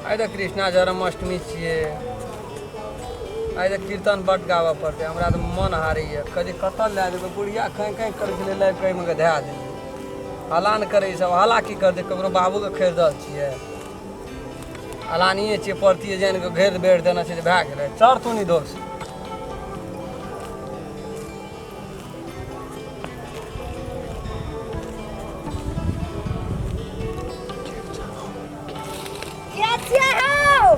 आइ तऽ कृष्णा जन्माष्टमी छियै। आइ तऽ कीर्तन बड्ड गाबऽ पड़तै। हमरा तऽ मन हारैए, कहलियै कतऽ लए जेबै। बुढ़िया खैँ खैँ करै छलै, लाबि कऽ एहिमे धए देलियै। हल्ला नहि करै सब, हल्ला की करतै? ककरो बाबूके खरीदल छियै, अलानिए छियै, परतियै जानि कऽ घेर बेर देने छै तऽ भए गेलै। चढ़ तू नी दोस्त। के छियै हौ?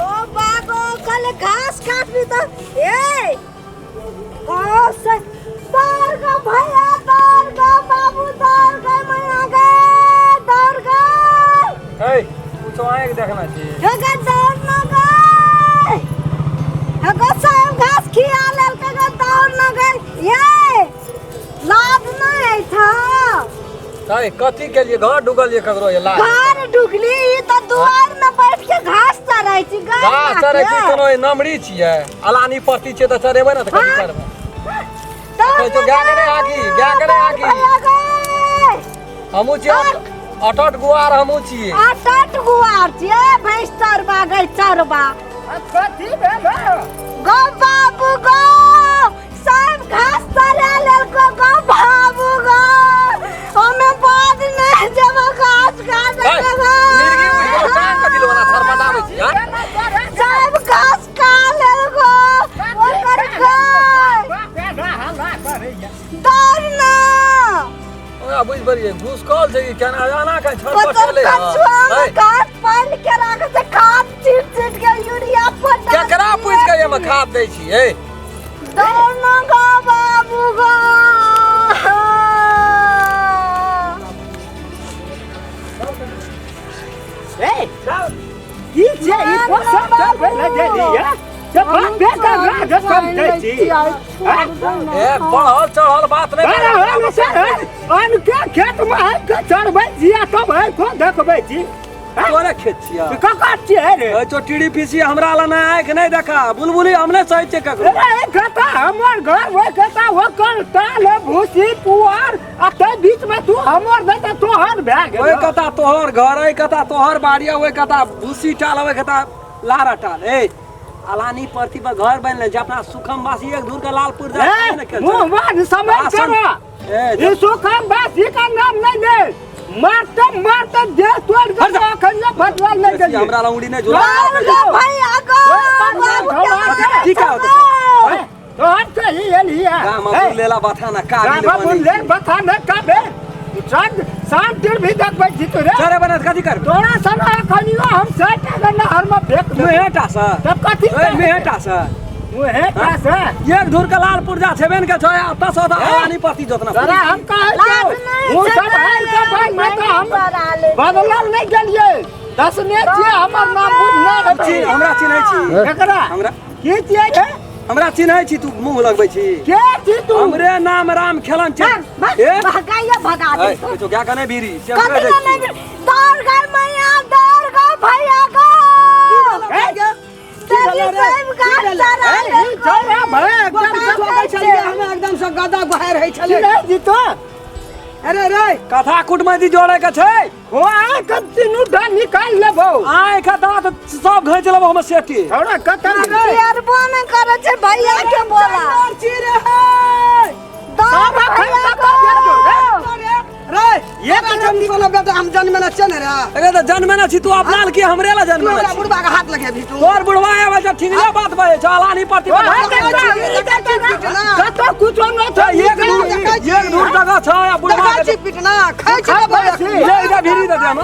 ओ बाबो कल घास काटबी तऽ ए घास दौड़ गो भैया, दौड़ गो बाबू, दौड़ गो मैया गे, दौड़ गो। हे, कुछो आँखि देखना छी। हे गे, दौड़ न गे। हे गो, सब घास खिया लेलकै गे, दौड़ न गे। ये लाज नहि अछि? तै कथी के लिए घर ढुकलियै ककरो ये लाज? घर ढुकली? ई तऽ दुआर में बैठ के घास चरै छी गाय। घास चरै छी? कोनो ई नमरी छियै? अलानी परती छियै तऽ चरेबै ने तऽ कथी करबै? कहै छौ गाय के नहि हाकी, गाय के नहि हाकी। हमहूँ छियै अटट गुआर, हमहूँ छियै अटट गुआर छियै। भैंस चरबा गै, चरबा। कथी भेल हौ? गो बाबू गो, सब घास चरा लेलको गो बाबू गो। हमे बाद नहीं जब घास काटे। है, मिर्गी उठि गेलौ, टांग कथी लए ओना छरपटाबै छी, हँ? सब घास खा लेलको ओकर गाय। दौड़ ना। ओकरा बुझि पड़ियै घुसकल छै कि केना एना के पतर छरपटेलै हँ? कछुआ में है, घास पानि के राखै छै, खाद छीट छीट के यूरिया पोटाश। केकरा पूछि के एहिमे खाद दै छियै? दौड़ ना गो बाबू गो। ए, की छै ई? पोसब चलबै लए गेली ये? से बाप बेटा राज समझै छी। ए, बढ़ल चढ़ल बात नहि। अरे अरे सर, अन के खेत में आबि के चढ़बै छी आ तब आबि कऽ देखबै छी। तोरे खेत छियै? ककर छियै रे? ए, तो टीडी पीसी हमरा लग नहि आँखि नहि देखा बुलबुली, हम नहि सहै छियै ककरो। अरे, ई खेता हमर घर, ओहि खेता ओकर टाल भूसी पुआर आ ताहि बीच में तू हमर नहि तऽ तोहर भए गेल। ओहि कता तोहर घर, एहि कता तोहर बाड़ी, ओहि कता भूसी टाल, ओहि कता लारा टाल। ए, अलानी परती पर घर बनले जे अपना सुखम बासी एक धूर के लालपुर जा ए, ने खेल। मुँह बाज समय भाषण- करो। ए, ई सुखम बासी का नाम नहीं ले, मारते मारते देह तोड़ के अखन ले बदला नहीं बेसी गेलियै। हमरा लौंडी नहि झुला। दौड़ गो भैया गो, बाबू के। की का होतै? ए, तोहर के ही एली है। गाम में लेला बथाना काबिल बाबा बनै ले छै। बता न काबे सात सात दिन भी देखबै छी तू रे। चरे बनत कथी करबै? तोरा सन अखनियो हम सैट अगर नहर में फेंक देबौ। मुहेटा से तब कथी? ए, मुहेटा से। मुहे टा से। एक धूर के लाल पुर्जा छेबे ने के छै, आ तस ओतऽ अलानी परती जोतना। तोरा हम कहै लाज छौ नहि मुँह छै सब हारि के भाग में तऽ हम चरा ले। बदलल नहि गेलियै, दसने छियै, हमर नाम बुझने हेबै। हमरा चिन्है छी? एकरा हमरा की छियै रे? हमरा चिन्है छी? तू मुँह लगबै छी? के छी तू? हमरे नाम राम खेलन छै। भाग, ए भगाइया, भगा दे। ए, तो क्या कने भीरी से हम कथी कह दै लए छी। नहि? दौड़ गए मैया, दौड़ गए भैया गो। ए, तेरी सब घास चरा ए, ई छौड़ा भाय एकदम गोटा से दै छै। हम एकदम से गदा बहार होइ छलै। चिन्है छी तो? अरे रे, कथा कुटमैती जोड़े के छै। हो आँख तीनू टा निकालि लेबौ। आँखि दाँत सब घैच लेबो हम सेठी। छौड़ा कतऽ रे? पियरबो नहि करै छै, भैया के बोला। छी रे। दौड़ सब अखन भैया कतऽ गो। गेल छौ रे? रे, एक जन्म कोनो बेटा हम जन्मे न छियै ने रे। अरे तऽ जन्मे न छी तू अपना ल की हमरे ला तू जन्मे न हमरा छी? बुढ़बा के हाथ लगेबही तू? तोर बुढ़वा आबै छै, ठीकले बात बजै छै, अलानी परती पर घर ओ, बनल छै। कतऽ कुछो नहि छै। एक दूर, एक दूर जगह छै आ बुढ़वा देखै के छी पिटना खाइ छी। खाइ छी। ले इधर भिरी दे दे हम।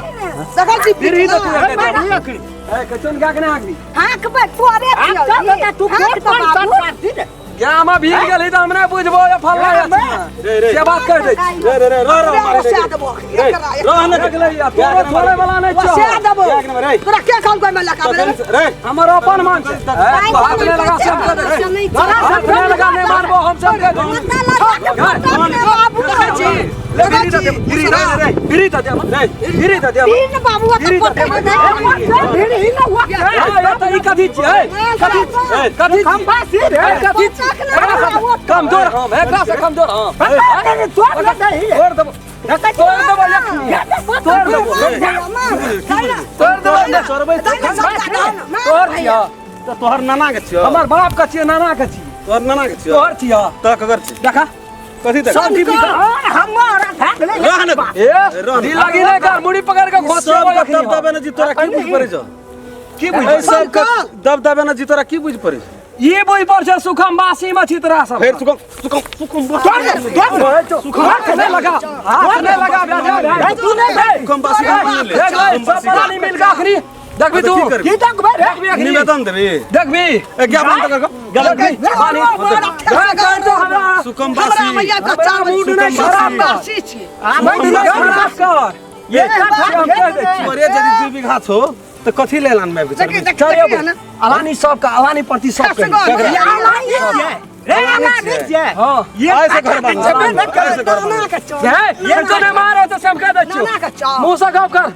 देखै छी भिरी दे तू। पिटना। एक दे दे। ए, कचन गा के नहि आगबी? हाँक बे तोरे आब छियौ चल ई। बेटा, तू हाँक के तऽ कोन बाबू। संस्कार रे? गाम में भीड़ गेली तऽ हम नहि बुझबो जे फल्ला रे, से बात कहि दै छी। रे रे रे रे, मारे दे देबो एकरा। रह ने गेलै आ तोरो छोड़े वाला नहि छौ। वसिया देबो तोरा। के कहल कोइ में लगा रे? रे, हमर अपन मान छै। ए, तू हाथ नहि लगा, सब कह दै छी। हाथ नहि लगा, नहि मारबो हम, सब कह दै छी। माथा लगा के पटक दे बाबू। देखै छी, ले भिरी दे दे, भिरी दे रे, भिरी दे दे रे, भिरी दे दे। तीन बाबू तऽ भिरी दे पटक दे। दे। भीड़ ही ना हुआ। ए, तऽ ई कथी छियै? कथी छियै? कथी हम छियै? बासी रे। ए, कथी छियै? पटक ने बाबू। कमजोर हम, एकरा से कमजोर हम। तोड़ दही। तोड़ देबो। तोड़ देबो एखनी। तोड़ देबो। तोड़ देबो। चरबै तोहर छियऽ। तऽ तोहर नाना के छियौ। हमर बाप के छियै, नाना के छियै। तोहर नाना के छियौ। तोहर छियऽ। तोरा ककर छी? देखा। कथी देख? सब डिब्बी कर। रह ने। ए, रह ने। ढील लगी नहीं कर, मुड़ी पकड़ के घोंस सब के दबदबे ने जी तोरा की बुझ पड़ै छौ? की बुझ? एहि सब के दबदबे ने जी तोरा की बुझ पड़ै छौ? ई बुझ पर छै सुखम बासी में छी तोरा सब। फेर सुखम सुखम सुखम सुखम हाथ नहीं लगा, हाथ नहीं लगा बे। तू नहीं बे। सुखम बासी के ले। देख ले, सब प्राणी मिल के अखनी देखबी तू। की करबी? की तक बे रे? देखबी अखनी। निवेदन देबी। देखबी। ए ज्ञापन तऽ कर देखबी। बानी। कर तो हमरा सुखम बासी। हमरा मूड नहीं खराब कर। मूड नहीं खराब कर। ये हम कह दै छियौ। तोरे यदि 2 बीघा छौ तऽ कथी ले लान में देखी देखी चल देखी अब अलानी सबका अलानी प्रति सबके। रे आला नहीं छियै। हाँ। ये ऐसे घर बांध। ऐसे घर बांध। हे, ये तो नहीं मारे तो से हम कह दै छियौ। मुंह से गप कर।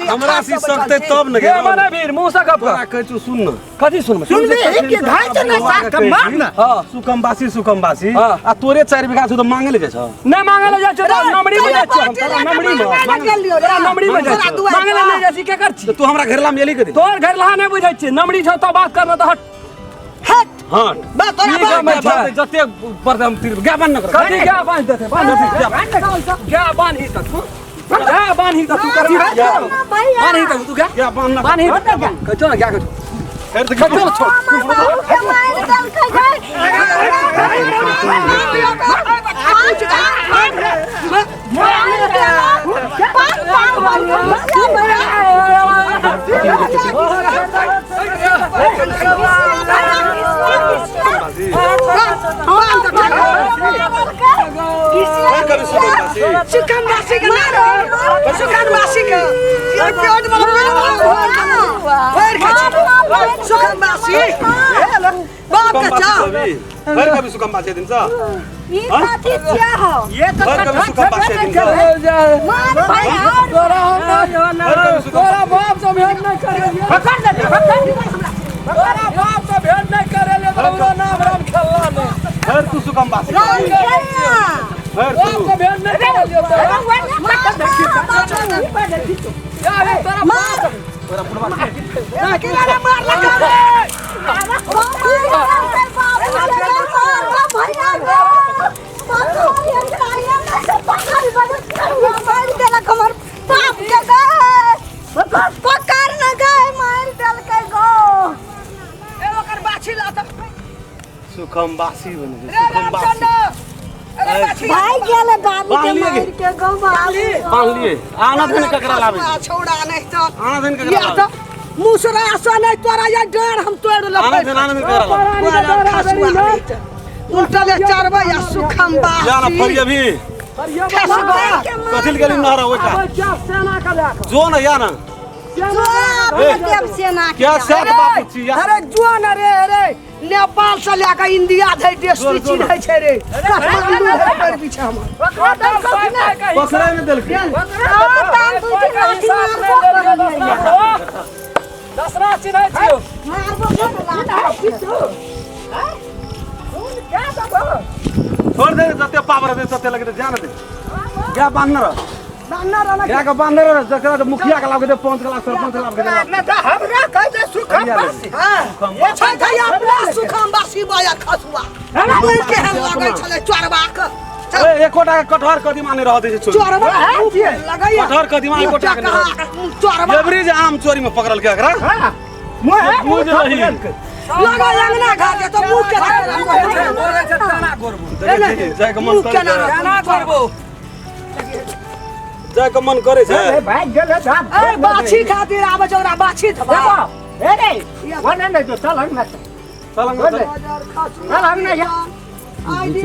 हमरा से सकते तब ने ये मने वीर मुंह से गप तोरा कर। कहै छौ सुन न। कथी सुनबै? सुन ले एक के घाय छै ने साथ के मार न। हाँ। सुकम बासी सुकम बासी। हाँ। आ तोरे 4 बीघा छौ तऽ मांगे ले जाइ छौ। नहीं मांगे ले जाइ छियौ, तोरा नमरी में जाइ छियौ हम, तोरा नमरी में। तोरा नमरी में जाइ छियौ। मांगे ले नहीं जाइ छी, के कर छी? तऽ तू हमरा घेरला में एली कथी? तोहर घर लहा नहीं बुझै छियै, नमरी छौ तऽ बात करना तऽ हट। हां। ई गम छै। जते पर हम तीर गाय बान्ह न कर। कथी गाय बान्हि देतै? बान्हि देतै। गाय बान्हि तऽ तू। गाय बान्हि तऽ तू कथी? बान्हि तऽ तू गाय। गाय बान्ह न। बान्हि तऽ कहै छौ ने गाय के। फेर तऽ कहै छौ ने छोड़। सुकन बासी के सुकन बासी के पेट में भर के सुकन बासी बाप के चा फेर कभी सुकम बासी दिन छ। ये तो फेर कभी सुकम बासी दिन छ। तोरा बाप से भेंट नहीं करे। पकड़ दे पकड़। तोरा बाप से भेंट नहीं करे ले हमरो नाम राम खेलला नहीं। फेर तू सुकम बासी। फेर बाप तू से भेंट नहीं करे ले तोरा। जा रे तोरा बाप। पकड़ न गए मार देलकै गो। ओकर बाछी ला त सुकम बासी बने छै सुकम बासी। भाई गेल बाबू के मार के गो बाबू। बांध लिए। आना दिन ककरा लाबै छै? छौड़ा नहीं तो आना दिन ककरा या लाबै तो मुसरा आसा नहीं तोरा या डर हम तोड़ आना लपै दिन आना दिन ककरा लाबै? उल्टा ले चरबै या सुखम जा ना बासी फरी अभी। ठेसबा कथी ले गेली नहरा ओइ का? सेना के लए कऽ। जो न या ना। सेना क्या सात बापू छी या? अरे जो न रे रे नेपाल से लेके इंडिया धरि देश जो, जो, चिन्है छै रे काठमांडू धरि पर पीछे हमर पकड़ाइ नहि देलकै। दसरा चिन्है छियौ। छोड़ दे जते पावर दे तते लगे जा न दे। गाय बांध न रह। गाय के बांध न रह जकरा के मुखिया के लाग दे 5 लाख सरपंच के लाग दे। ने त हमरा कह दे सुखम बासी। हां सुखम छै छै अपना सुखम बासी बाया खसुआ मुँह केहन लगै छलै चोरबा के। ए एकोटा के कटहर कदीमा नहि रह दै छै चोरी। चोरबा लगैया कटहर कदीमा एकोटा के नहि रह दै। चोरबा एवरी जे आम चोरी में पकड़ल के एकरा। हां मुँह बुझ रही। लगै अंगना घर जे तो मुँह के बोलै छै तेना करबो। देखै छी, जाय के मन मुँह करे केना छै। तेना करबो। जाय के मन करे छै। भाग गेल साहब। ए बाछी खातिर आबै छै ओकरा बाछी थबा। ए रे वने नहीं जो चल हम ना चल अंगना चल। चल हम ना यार।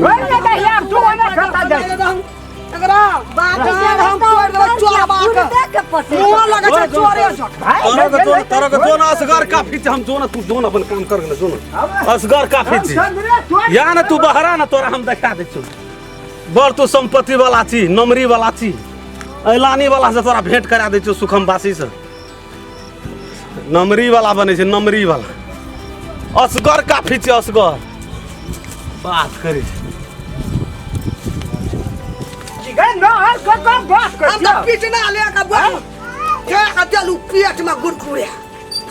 वने नहीं यार तू वने खाता जाय। एकरा डाँड़ हम तोड़ि देबै चोरबा के। मुँह लगै छै चोरे जकाँ। तोरा के जोन तोरा के जोन असगर काफी छै हम जोन तू जोन अपन काम कर ने जोन असगर काफी छै। या न तू बहरा न तोरा हम देखा दै छौ। बड़ तू संपत्ति वाला छी, नमरी वाला छी, ऐलानी वाला से तोरा भेंट करा दै छौ सुखम बासी से। नमरी वाला बनै छै नमरी वाला। असगर काफी छै असगर बात करै छै। गए नहर ककर बात हम कहै तऽ छियौ? पिटना ले के बोलू के के देलू पेट में गुड़गुड़े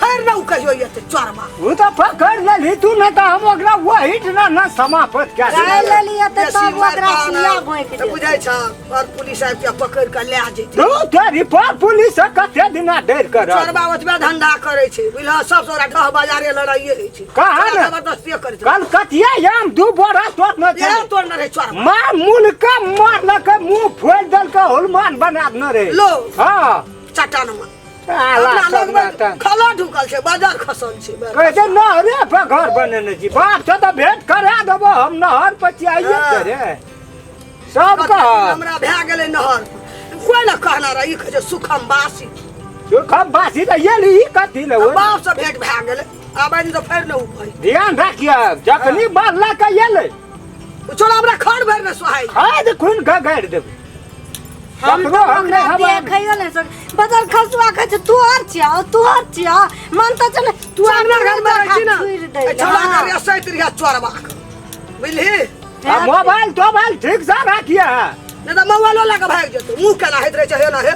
फेर न उ कहियो एते चोरबा उ तऽ पकड़ लेलही तू नहि तऽ हम ओकरा वही ना ना समाप्त कए गाय देबै। लेलियै तऽ बेसी तब मारि ओकरा पान सुइया भोंकि तऽ देतै। बुझै छ और पुलिस आबि के पकड़ के लए जेतै तू तेरी पर पुलिस से कते दिना डर कर चोरबा ओतबे धंधा करै छै बुझलह सब ओकरा ढह बाजारे लड़ाइए होइ छै कहाँ ने? जबरदस्ती करै छै कलकतिया आम दू बोरा तोड़ने इएह छलै तोड़ने रहै चोरबा मार मूल के मारलक मुंह फोड़ि देलक हुलमान बना देने रे लो। हाँ चट्टान में साला अपना सब लगमे नाटक। खला ढुकल छै बाजार खसल छै बस। कहै छै नहरे पर घर बनेने छी बाप से तऽ भेंट करा देबो हम नहर पर छियै हाँ। रे सब कते दिन कह हमरा भए गेलै नहर कोइ ने कहना रहै ई कहै छै सुखम बासी सुखम बासी तऽ ये ली कथी ले बाप से भेंट भए गेलै आब आनि तऽ फेर ने उ कहै ध्यान राखिए जखनी बाल के एलै छोड़ा हमरा खर भरि ने सोहाइ खाद खून के गाड़ि देबै हम ककरो तऽ हम ओकरा नहि हवा देखैयो नहि सक बदल खसुआ कहै छै तोहर छिया तोहर छिया मन तऽ छै ने तू अपना घर में रहै छी ना छोड़ि दै ए छोड़ा के रेसैत रहिया चोरबा के बुझली आ मोबाइल तोबाइल ठीक से राखिए नहि तऽ मोबाइलो लऽ कऽ भागि जेतौ मुँह केना होइत रहै छै हे ना हे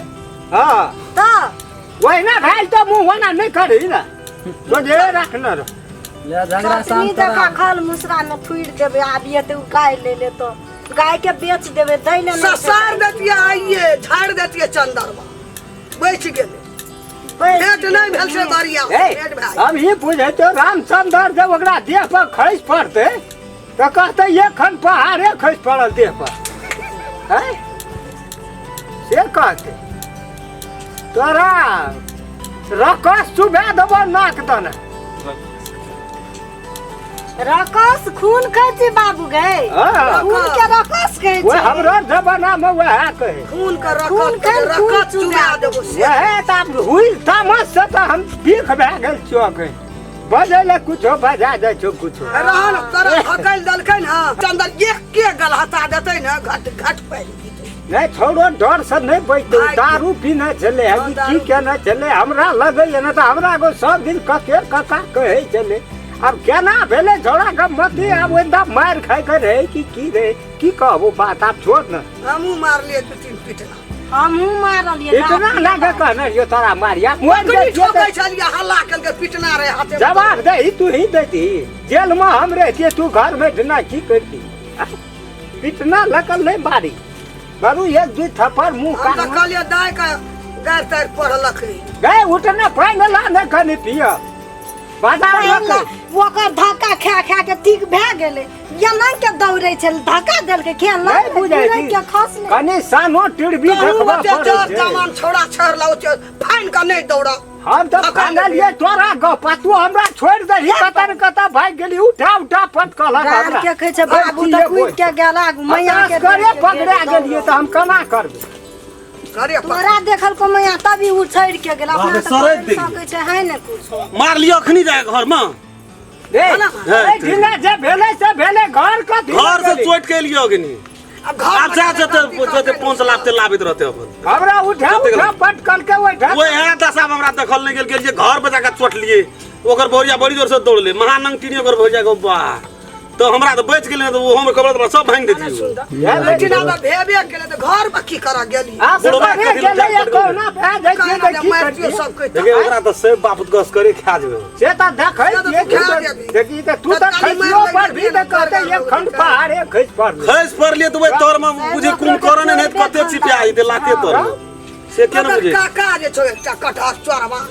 हाँ तऽ ओहिना भेल तऽ मुँह ओना नहि करही ने सोझे रखने रह ले झगड़ा चटनी शांत जकाँ करा खल मुसरा में थुड़ि देबै आब एते उ गाय ले लेतो गाय के बेच देबै दै ले नहि ससार देतियै आइये झाड़ि देतियै चन्दरमा बचि गेलै भेंट नहि भेल से बढ़िया ए, भेंट भए गेल। हम ई बुझै छियौ रामचंद्र जब ओकरा देह पर खसि पड़तै तऽ कहतै एखन पहाड़े खसि पड़ल देह पर हैं? से कहतै तोरा रकस चुबा देबो नाक दने रकस खून कहै छै बाबू गै हाँ। खून के रकस कहै ओह छै हमरो जमाना में वएह कहै खून के खून रकत के खून रकत चुबा चुबा देबो से वएह तऽ आब हुइ तामस से तऽ हम भीख भए गेल छियौ अखन बजै लए कुछो बजा जाइ छौ कुछो रहल तोरा धकैल देलकै ने चन्दन एक के गलहता देतै ने घट घट पड़ि जेतै नहि छोड़ो डर से नहि बचतै भाइ- दारू पीने छलै हाँ, की दारू केने छलै हमरा लगैए ने तऽ हमरा एगो सब दिन कके कका कहै छलै आब केना भेलै छौड़ा के मती आब ओहिना मारि खाइके रहै कि की रहै की कहबो बात आब छोड़ ने हमहूँ मारलियै दू तीन पिटना हमहूँ मारलियै इतना लागे कहने रहियो तोरा मारिया मरि ओकरी जाइ छियै ठोकै तऽ छलियै हल्ला केलकै पिटना रहै हाथे जवाब दही तू ही देती जेल में हम रहतियै तू घर में इतना की करती पिटना लगल नहीं मारी बाबू एक दू थप्पड़ मुंह हम तऽ कान में कहलियै दाइ के गारि तारि पढ़लक गए उठने पानि ला ने कनि पिय बाजार पहिला लऽ ओकर धक्का खा खा के ठीक भए गेलै एना के दौड़ै छल धक्का देलकै खेल नहीं बुझै छी के खसलै कनि सानो टिड़बी कहूँ देखबऽ ओते पड़ै जर छै जमान छौड़ा छोड़ला ओते फाइन के नहि दौड़ा हम तऽ धक्का फानलियै तोरा गप आ तू हमरा छोड़ि देलही कतऽ ने कतऽ भागि गेली उठा उठा पटकलक गार हमरा के कहै छै बाबू तऽ कूदि के गेल आगू मैया के करे पकड़ा गेलियै तऽ हम केना करबै करे पर तोरा देखल को मैया तभी उ छोड़ि के गेल अपना बाप रे, तऽ सड़ैत पकड़ि देलियै। सकै छै है ने कुछो मार लियो अखनी जाए घर में रे हे, ए, ढीला जे भेलै से भेलै घर कथी घर से चोट के लियो अखनी अब घर आब जा जते जते 5 लाख ते लाबित रहते अपन हमरा उठा उठा पटकल के ओहिठा ओहे दशा में हमरा देखल नहीं गेल गेलिए घर पर जाके चोट लिए ओकर भौरिया बड़ी जोर से दौड़ले महानंग टीनी ओकर भौरिया के बा तो हमरा तो बच गेलै तो ओहो में कपड़ा तपड़ा सब भांग देती बेटी ना भेबे केले तऽ घर पर की करऽ गेली आ बुढ़बा ससुरे कथी गेलै लए या कहुना भए जाइ छियै कहना तऽ जे की मारितियो करतियै? सब कहि देखिए ओकरा तो सब बाप गस करे खा जेबे से तऽ देखै से तऽ छियै तू खा कि जेबही। देखी तऽ तू तऽ तत्काली खसियो मारि पर भी लगेबही तऽ कहतै ने, एक खंड पहाड़े खसि पड़लै खसि पड़लिए तो वही तोर में बुझे कुम करने नहीं कते चिपिया हेतै लाते तोर में से केना मगर बुझे काका जे छौ एकटा कटहर चोरबा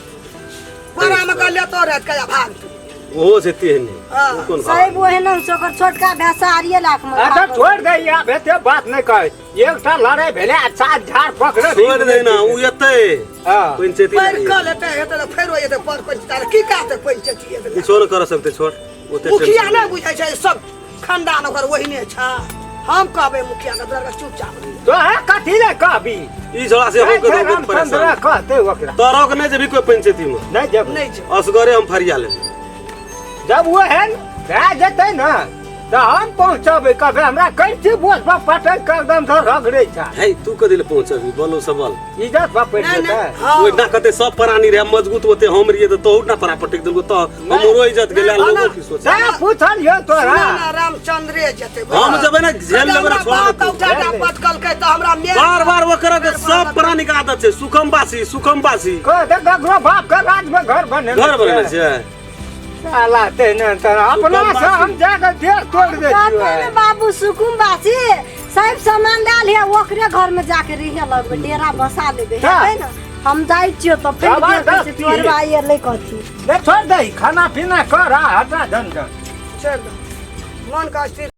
बड़ा में कहलियै तो रात कहिया भाग तू ओहो छै तेहने हाँ। ओ कोन भाग साहेब ओहिना छै ओकर छोटका भाय चारिए लाख में अच्छा छोड़ दे आब एते बात नहि कहै एकटा लड़ाइ भेलै आ सात झाड़ पकड़े छोड़ दे ना उ एतै हाँ। पंचायती पैर नहीं कल हेतै हेतै तऽ फेरो एतै पर पंचायत की कहतै पंचायती एतै किछो नहि कर सकते छोड़ ओते मुखिया टेंशन नहि बुझै छै सब खानदान ओकर ओहिने छै हम कहबै मुखिया के तोरा चुपचाप रही तो है कथी ले कहबी ई छोड़ा से हम के बहुत रामचंद्र परेशान कहते ओकरा तोरो के नहीं जेबी कोई पंचायती में नहीं जब नहीं छै असगरे हम फरिया लेबै जब वो है भए जेतै ने तऽ हम पहुँचबै कभी हमरा कैसे बोझ पर पटक के एकदम से रगड़ै छै हे तू कथी ले पहुँचबी बोलो सबल इज्जत पर पड़ि नहि जेतै नहि हँ ओहि ना कते सब प्राणी रहे मजबूत ओते हम रहिए तऽ तोहू ना तोरा पटक देलको तऽ हमरो इज्जत गेलै नहि, लोगो की सोचे सएह पूछल यौ तोरा सुना ना रामचंद्रे जेतै हम जेबै ने झेल लेबै ने छोड़ बाप देतौ। उठा पटकलकै तब हमरा मेल। बार बार ओकरा के सब प्राणी के आदत छै, सुखम बासी, सुखम बासी। कह दे ककरो बाप के राज में घर बने घर बनेने छै। साला ते ने त अपना से हम जाके देह तोड़ दे कहते छियै। ने बाबू सुकुम बासी सब सामान लए लिहे, ओकरे घर में जाके रहिए लगबै, डेरा बसा लेबै। हाँ। हेतै ने, हम जाइ छियो तऽ फेर जबरदस्ती। देखै छियै चोरबा एलै कथी। ले छोड़ दे, खाना पीना कर आ हटा झंझट। छोड़ि दे, मन का स्थिर।